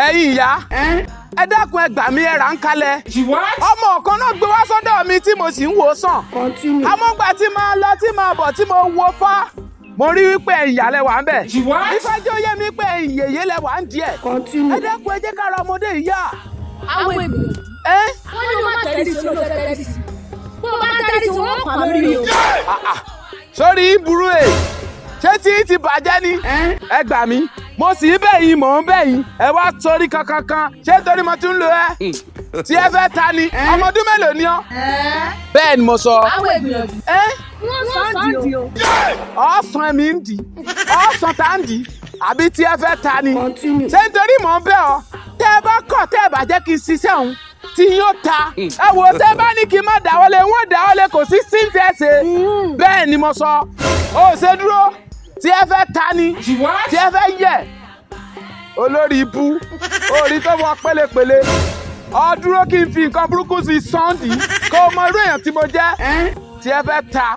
Ẹ̀yin ìyá, ẹ dákun, ẹ gbà mí, ẹ rà ń kalẹ̀. Ọmọ kan náà gbé wá sọ́dọ̀ mi tí mo sì ń wò ó sàn. Àmọ́ gbà tí máa lọ, tí máa bọ̀, tí mo wo fá, mo rí wípé ẹ̀yin ìyá lẹ wà ń bẹ̀. Ifá jẹ́ ó yé mi pé ẹ̀yin yèyé lẹ wà ń díẹ̀. Ẹ dákun, ẹ jẹ́ ká ra ọmọdé yìí yá. Àwọn ìgbìyànjú. Ẹ́. Wọ́n ní wọ́n má tẹ́lẹ̀ sí olóòfẹ́ tẹ́lẹ̀ sí. Bó o bá tẹ́lẹ̀ sí, wọ́n pa lórí o. Ah, ah. Sórí burú ẹ̀, ṣé tí ti bàjẹ́ ni? Ẹ gbà mí, mo sì ń bẹ̀ yín, mò ń bẹ̀ yín, ẹ wá sórí kankankan. Ṣé torí mo tún ń lo ẹ tí ẹ fẹ́ ta ni? Ọmọ ọdún mélòó ni ọ́? Bẹ́ẹ̀ ni mo sọ. Àwọn ìgbìyànjú. Ẹ. Wọ́n sàn dì o. Ọ̀sán mi ń dì, ọ̀sán tá ń dì, àbí tí ẹ fẹ́ ta ni? Ṣé nítorí mò ń bẹ̀ ọ́? Tẹ́ ẹ bá kọ̀, tẹ́ ẹ bá jẹ́ kí n ṣiṣẹ́ òun tí yóò ta. Ẹ wò, tẹ́ ẹ bá ní kí n má dáwọ́lé, wọ́n dáwọ́lé, kò sí sí ti ẹ ṣe. Bẹ́ẹ̀ ni mo sọ. Ó ṣe dúró, tí ẹ fẹ́ ta ni? Tí ẹ fẹ́ yẹ olórí ibú orí tó wọ pélepèle, ọ dúró kí n fi nǹkan burúkú sí sọ́ndì kó o mọ irú èèyàn tí mo jẹ́. Tí ẹ fẹ́ ta.